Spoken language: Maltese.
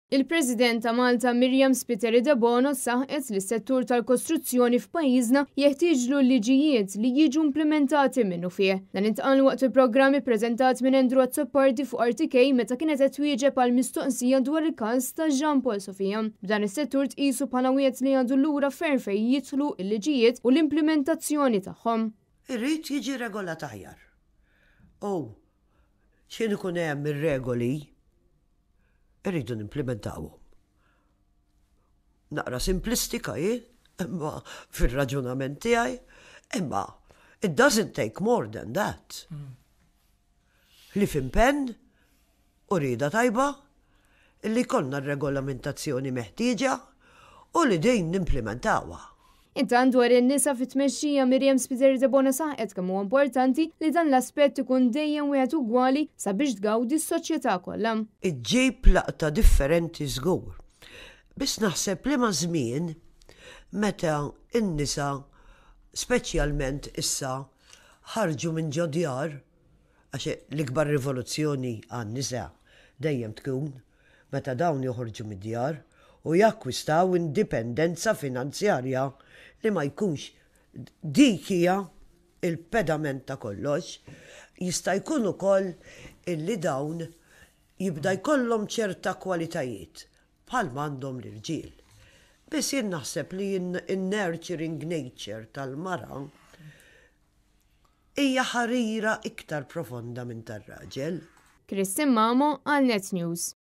Il-President ta' Malta Myriam Spiteri Debono saħqet li s-settur tal-kostruzzjoni f'pajjiżna jeħtieġlu liġijiet li jiġu implimentati minnufih. Dan intqal waqt il-programm ippreżentat minn Andrew Azzopardi fuq RTK meta kienet qed twieġeb għal mistoqsija dwar il-każ ta' Jean Paul Sofia. B'dan is-settur tqisu bħala wieħed li għadu lura ferm fejn jidħlu l-liġijiet u l-implimentazzjoni tagħhom. Irid jiġi regolat aħjar. U x'ħin ikun hemm ir-regoli, irridu nimplimentawhom. Naqra simplistika hi, imma fir-raġunament tiegħi, imma it doesn't take more than that. Ħlief impenn u rieda tajba li jkollna r-regolamentazzjoni meħtieġa u li din nimplimentawha. Intant dwar in-nisa fit-tmexxija Miriam Spiteri Debono saħqet kemm huwa importanti li dan l-aspett ikun dejjem wieħed ugwali sabiex tgawdi s-soċjetà kollha. Iġġib laqta differenti żgur. Biss naħseb li maż-żmien meta n-nisa speċjalment issa ħarġu minn ġo djar, għax l-ikbar rivoluzzjoni għan-nisa dejjem tkun meta dawn joħorġu mid-djar u jakkwistaw indipendenza finanzjarja li ma jkunx dik hija l-pedament ta' kollox, jista' jkun ukoll illi dawn jibda jkollhom ċerta kwalitajiet bħalma għandhom l-irġiel. Biss jien naħseb li n-nurturing nature tal-mara hija ħarira iktar profonda minn tar-raġel. Christine Mamo għal Net News.